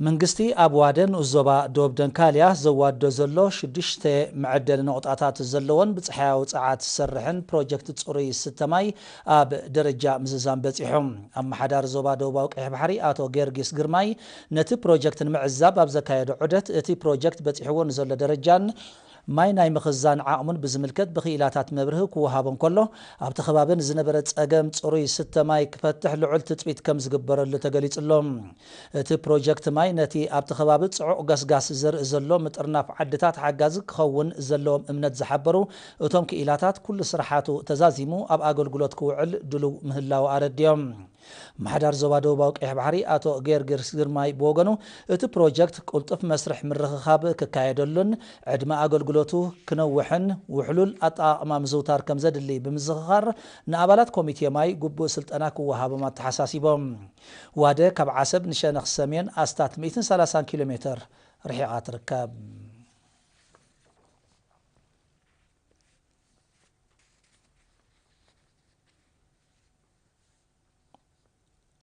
መንግስቲ ኣብ ዋደ ንኡስ ዞባ ዶብ ደንካልያ ዘዋድዶ ዘሎ ሽዱሽተ መዐደሊ ነቑጣታት ዘለዎን ብጸሓያዊ ጸዓት ዝሰርሕን ፕሮጀክት ጽሩይ ዝስተ ማይ ኣብ ደረጃ ምዝዛም በጺሑ። ኣመሓዳሪ ዞባ ደቡባዊ ቀይሕ ባሕሪ ኣቶ ጊዮርጊስ ግርማይ ነቲ ፕሮጀክት ንምዕዛብ ኣብ ዘካየዶ ዑደት፣ እቲ ፕሮጀክት በጺሕዎ ንዘሎ ደረጃን ማይ ናይ ምኽዛን ዓቕሙን ብዝምልከት ብክኢላታት መብርሂ ክወሃቦ እንከሎ፣ ኣብቲ ከባቢ ንዝነበረ ጸገም ጽሩይ ዝስተ ማይ ክፈትሕ ልዑል ትጽቢት ከም ዝግበረሉ ተገሊጹ ኣሎ። እቲ ፕሮጀክት ማይ ነቲ ኣብቲ ከባቢ ጽዑቕ ገስጋስ ዘርኢ ዘሎ ምጥርናፍ ዓድታት ሓጋዚ ክኸውን ዘለዎም እምነት ዝሓበሩ እቶም ክኢላታት፣ ኩሉ ስራሓቱ ተዛዚሙ ኣብ ኣገልግሎት ክውዕል ድሉው ምህላው ኣረድዮም። ኣመሓዳሪ ዞባ ደቡባዊ ቀይሕ ባሕሪ ኣቶ ጊዮርጊስ ግርማይ ብወገኑ፣ እቲ ፕሮጀክት ቅልጡፍ መስርሕ ምርኽኻብ ክካየደሉን ዕድመ ኣገልግሎቱ ክነውሕን ውሕሉል ኣጠቓቕማ ምዝውታር ከም ዘድሊ ብምዝኽኻር፣ ንኣባላት ኮሚቴ ማይ ግቡእ ስልጠና ክወሃቦም ኣተሓሳሲቦም። ዋደ ካብ ዓሰብ ንሸነኽ ሰሜን ኣስታት ሚእትን ሰላሳን ኪሎ ሜተር ርሒቓ ትርከብ።